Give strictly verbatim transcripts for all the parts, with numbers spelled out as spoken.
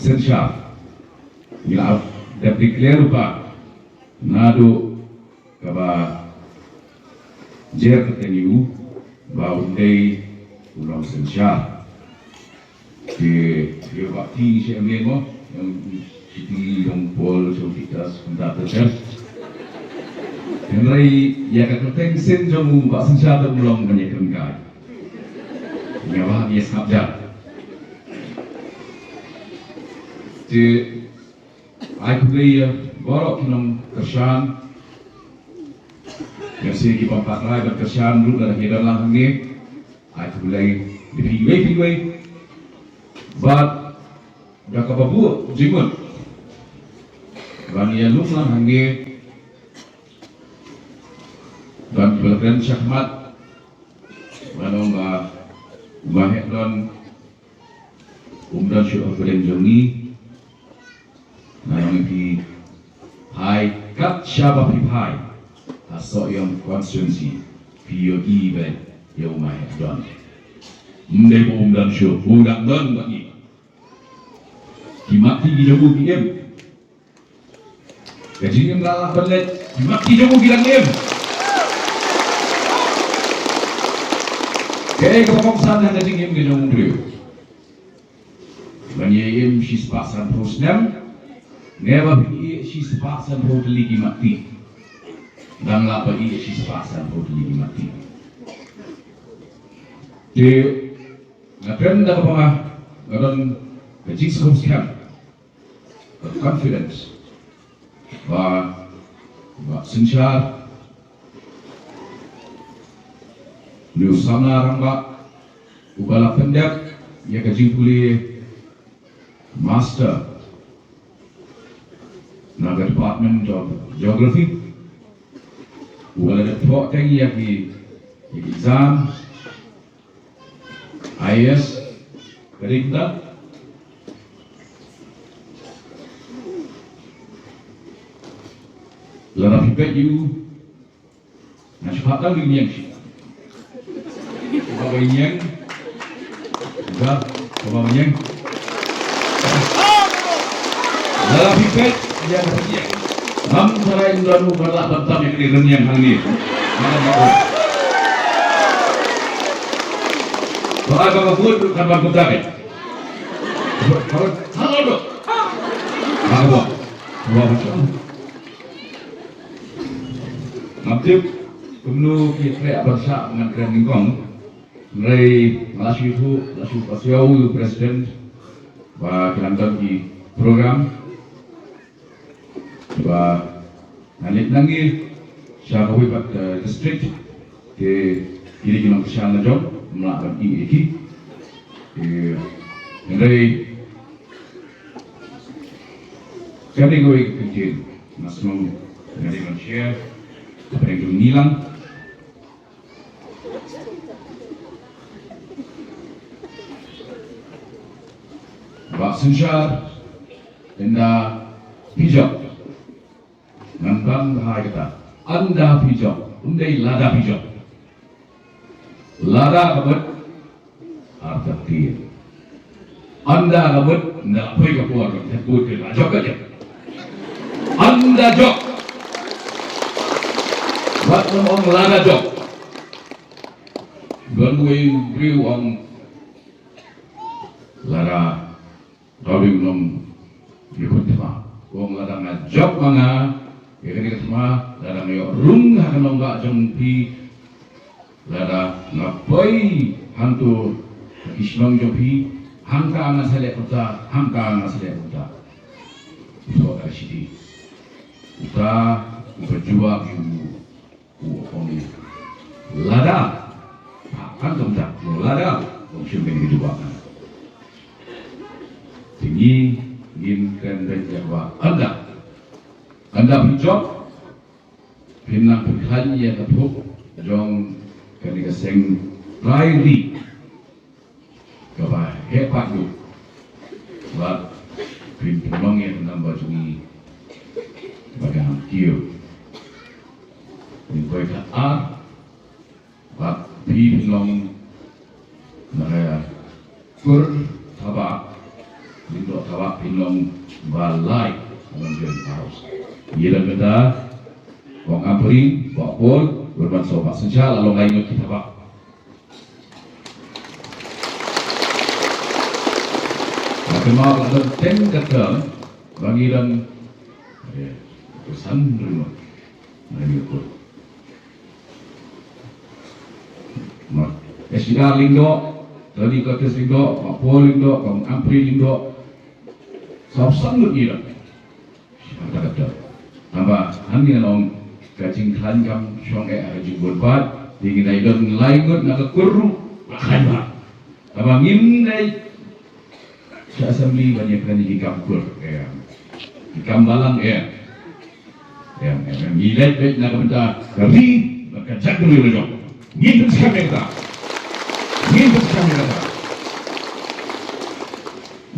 Synshar. Ngi la dep declare u paid naduh kaba jer kyrteng ïa u ba un dei u nongsynshar. Te ïa ba ti shi em mo, ïa shi ti long Paul, shi ti tas, kumta ter ter. Hynrei ïa ka kyrteng syn jong u Bah Synshar te um long ban ïa kren kai. Ïa ba ïa sngap jar. Te ai khublei ïa baroh ki nongkyrshan. Ïa shi ki bym pat rai ban kyrshan ruh lada ki don lang hangne. Ai khublei ïa phi iwei pa iwei. Bad da kaba buh jingmut ban ïalum lang hangne ban kren shakhmat. Ban ong ba u Bah Heh Don um don shuh ha pdeng jong ngi. Nga ong ïa phi, phai kat shaba phi phai ha Sohiong constituency, phi ïohi beit ïa u Bah Heh Don. Ym dei ba um don shuh, u dang don bad ngi. Ki mat ki jong u ki im. Ka jingim la lah ban leit, ki mat ki jong u ki dang im. Kaei kaba kongsan ha ka jingim ka jong u briew? Ban ïa im shispah sanphew snem, ne ba phi ïa shispah sanphew tylli ki mat ki. Dang lah ba ïa shispah sanphew tylli ki mat ki. Te nga kren da kaba nga don ka jingsngewskhem, ka confidence ba Bah Synshar, u samla rangbah uba la pyndep ïa ka jingpule master na ka Department of Geography, uba la dep thoh teng ïa ki, ïa ki exam I A S, ka dei kumta. Lada phi peit ïa u, nga shu pat tang ïa u niang shi. Kaba ïa u niang. Kumta, kaba ïa u niang. Lada phi peit ïa ka niang. Ngam tharai ynda u ba lah ban tam ïa ka niang hangne. Ngam tharai. Ba ai ba ka vote kan ban kumta ke. Ba, ba, halo do. Ba, ba. Ba, ba. Ngam tip kumno ki trei ban shah ngan kren nyngkong. Hynrei nga la shu ïathuh, la shu pasiaw ïa u president ba ki nang don ki program. Ba ngan leit nangne sha kawei pat, eh, district, te kine ki nongkyrshan la jong, ym lah ban ïeh ïa ki. Te hynrei kane kawei ka ktien nga sngew nga dei ban share hapdeng jong ngi lang. Bah Synshar, ynda phi jop. Ngan ban bha ïa kata. Ynda phi jop. Ym dei lada phi jop. Lada ka mut artatien. Ynda ka mut, ynda la poi ka por, ka mut ka la jop ka jop. Ynda jop. Wat nym ong lada jop. Don uwei u briew u ong lada, ka briew u nongïakhun thma. U ong lada nga jop ma nga ïa kane ka thma, lada nga ïoh rung ha ka nongbah jong phi, lada nga poi hangto ha ki shnong jong phi, hangta nga sa leh kumta, hangta nga sa leh kumta. Uta ka shiti. Uta uba jubab ïa u, u ong lada. Ha, kan kumta, u ong lada. U ong shim beiñ ka jubab. Te ngi ngin kren beiñ ïa kaba ynda. Ynda phi jop, phin nang pynkhlaiñ ïa ka thup jong kane ka seng trai ri kaba heh paidbah. Bad phin pynlong ïa ka number jong ngi ba kan kiew. Ngin poi ka ar. Bad phi phin long na ka kur Thabah, Lyngdoh Ba phin long ba lai, ba long joint powers. Ïa la mynta, Kong Ampareen, Bah Paul, Bah Paul, Bah Synshar, la long lai ngut kita ba. Ba kynmaw ba don teng ka term, ba ngi don, eh, ka san ryngot. Ngi put. Mut. Esida Lyngdoh, Tony Curtis Lyngdoh, Bah Paul Lyngdoh, Kong Ampareen Lyngdoh. Sawphew san ngut ngi don. Kata kata. Tangba, hangne nong ka jingkhlaiñ kam shong eh ha ka jingbud pat, te ngi dei don lai ngut na ka kur ruh, ba khlaiñ bha. Tangba ngim dei sha assembly ban ïakren ïa ki kam kur, eh. Ki kam balang, eh. Em, em, em, ngi leit, leit na ka bynta ka ri bad ka jaitbynriew la jong. Ngin pynskhem ïa kata. Ngin pynskhem ïa kata.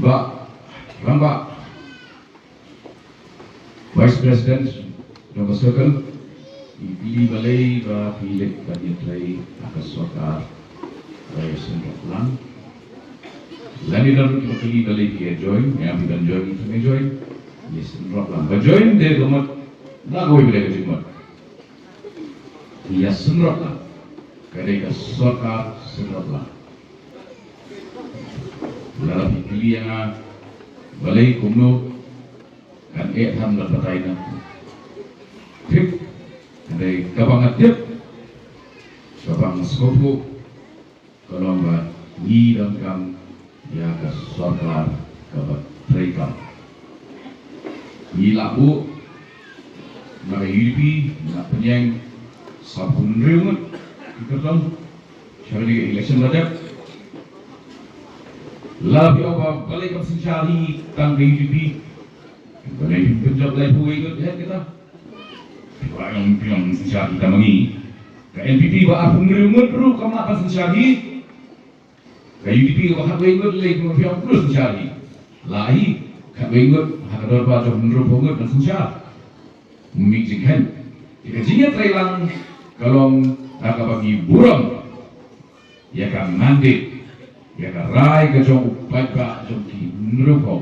Bah Rangbah, Vice President jong ka circle, ngi kylli balei ba phi leit ban ïatrei ha ka sorkar ba ïasynrop lang. Lane don kiba kylli balei phi ïa join, ïa phi ban join, phi ban join. Ïasynrop lang. Ba join dei ka mut, na kawei ba dei ka jingmut. Ïasynrop lang. Ka dei ka sorkar synrop lang. Lada phi kylli ïa nga balei kumno, kan eh than ban batai na. Tip, hynrei kaba nga tip, kaba nga sngewthuh, ka long ba ngi donkam ïa ka sorkar kaba treikam. Ngi la buh na ka U D P, ngi la pynïeng sawphew hynriew ngut ki kyrtong sha kane ka election ba dep. Lada phi ong ba balei kam synshar hi tang ka U D P. Balei phim pynjop laiphew wei ngut hi kita? Phi ong, phi ong synshar kita ma ngi. Ka N P P ba arphew hynriew ngut ruh kam lah ban synshar hi. Ka U D P ba khatwei ngut lei, phi ong pynjop synshar hi. Lah hi, khatwei ngut ha ka dorbar jong hynriewphew ngut ban synshar. Mih jingkheiñ. Te ka jingïatreilang ka long da kaba ngi burom ïa ka mandate, ïa ka rai ka jong u paidbah jong ki hynriewphew.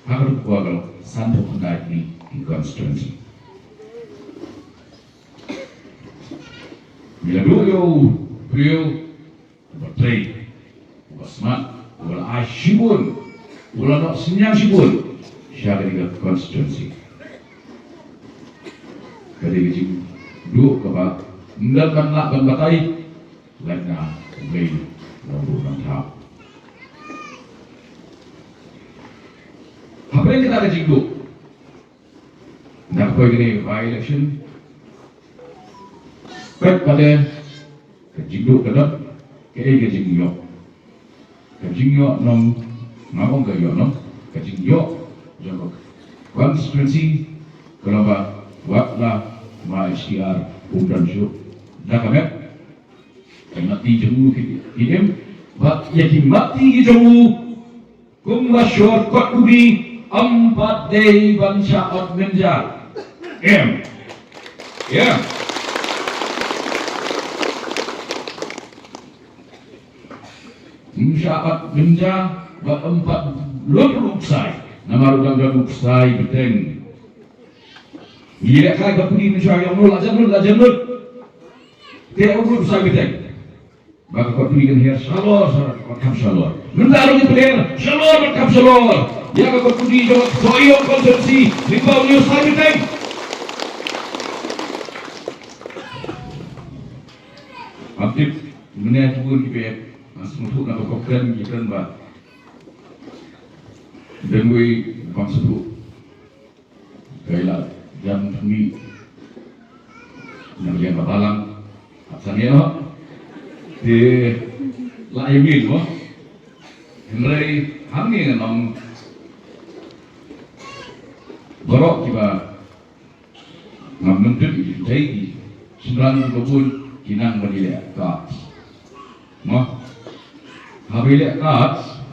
Ha ka dei ka por ka long sanphew khyndai tylli ki constituency. Ngi la duh ïa u briew uba trei, uba smat, uba la ai shibun, uba la noh synñiang shibun sha kane ka constituency. Ka dei ka jingduh kaba ym don ban lah ban batai. Lait na U Blei long ruh nongthaw. Hapdeng kata ka jingduh, na ka poi kane ka by-election, peit pat ka jingduh ka dap, kaei ka jingïoh. Ka jingïoh nong, nga ong ka ïoh nong, ka jingïoh jong ka constituency ka long ba wat la ma H T R um don shuh da ka met. Ki matti jong u ki, ki im, bad ïa ki matti ki jong u, kumba shor kot u bi, ym pat dei ban shah ot mynja. Em. Em. Ym shah ot mynja, bad ym pat lut ruh u ksai. Namar u dang don u ksai bteng. Ngi leh kai ka pudi mynshuwa ïa u la jan lut, la jan lut. Te u lut u ksai bteng. Ba ka kot pudi kan hiar shalor, shalor, kot kham shalor. Mynta ruh ngi pynhiar shalor, kot kham shalor. Ïa ka kot pudi jong ka Sohiong constituency, lyngba u ksai bteng. Ap tip, mynne ki bun ki peit, nga sngewthuh na ka kren, ki kren ba. Dang wei bang sngewthuh. Ka ïa la jan thmi. Nang ïa ka balang. Ap sangeh noh. Te la ïa min mo. Hynrei hangne ngan ong baroh kiba ngam nang tip ïa ki shynrang kiba bun ki nang ban ïaleh cards. Mo. Haba ïaleh cards,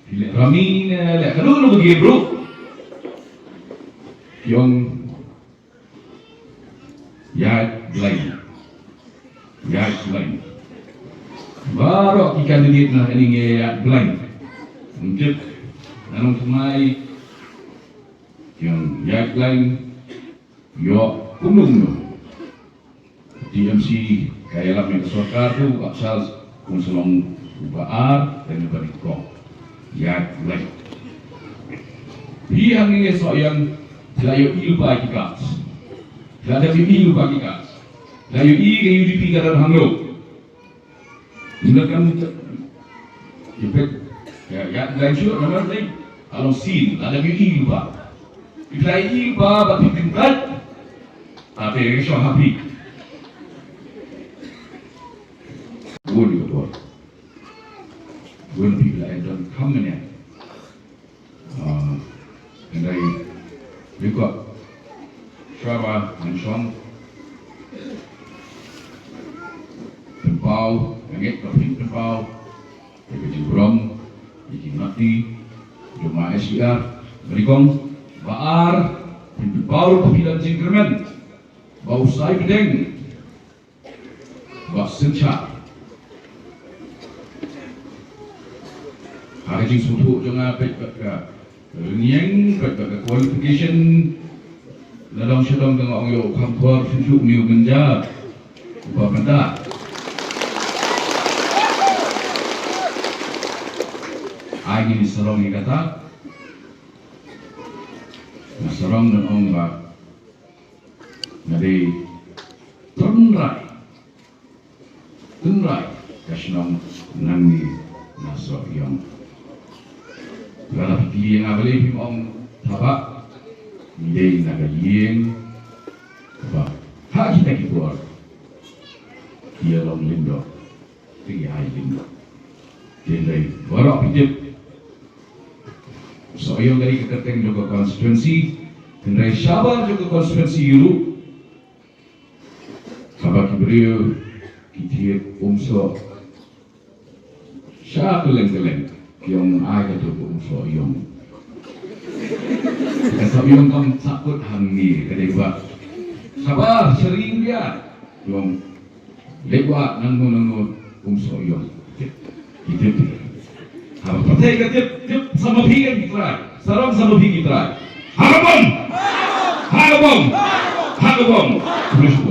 ïaleh rummy ne ïaleh kano kano ka game ruh. Ki ong ïaid blind. Ïaid blind. Baroh ki candidate na kane ngi ïaid blind. Ym tip. Ngan ong thymmai, ïa, ïa khlaiñ, ïoh kumno kumno. T M C ka ïalam ïa ka sorkar tu, Bah Charles, kum shlong uba ar, dan uba nyngkong. Ïa khlaiñ. Phi hangne Sohiong, phi la ïohi lypa ki cards. Phi la dep ïohi lypa ki cards. Phi la ïohi ka U D P ka don hangno. Ym lah kan ïa peit. Ïa, ïa, ïa, sure, namar dei. Ka long sien, lada phi ïohi lypa. Phi la ïohi lypa, ba phi kyntait. Te ka shong ha phi. Bun ka por. Bun phi la don kham mynne. Ah, hynrei, dei ko, shuwa ba ngan shong, pynpaw, nga ngeit ba phin pynpaw ïa ka jingburom, ïa ka jingmynti jong ma S P R. Bad nyngkong, ba ar, phin pynpaw ruh ba phi don jingkyrmen ba u Sai Pdeng, Bah Synshar. Ha ka jingsngewthuh jong nga, peit bad ka rynïeng, peit bad ka qualification, na dong sha dong ka nga ong ïoh u kham khor shuh shuh, une u mynjur uba mynta. Ai ngin sarong ïa kata. Nga sarong, ngan ong ba nga dei tynrai, tynrai ka shnong nangne na Sohiong. Lada phi kylli ïa nga balei phim ong Thabah, ngi dei na ka ïing ba ha kita ki por ki ïalong lyngdoh, ki ai lyngdoh. Hynrei baroh phi tip, Sohiong ka dei ka kyrteng jong ka constituency, hynrei shabar jong ka constituency ruh, haba ki briew ki thied Umsoh sha kylleng kylleng, ki ong ai ka to ka Umsohiong. Ka Sohiong kam sahkut hangne, ka dei ba shabar sha ri India, ki ong leit wad nangno nangno Umsohiong. Ki tip. Haba pyrthei ka tip, tip sa ma phi kan ki trai. Sarong sa ma phi ki trai. Ha ka bom! Ha ka bom! Ha ka bom! Khublei shibun.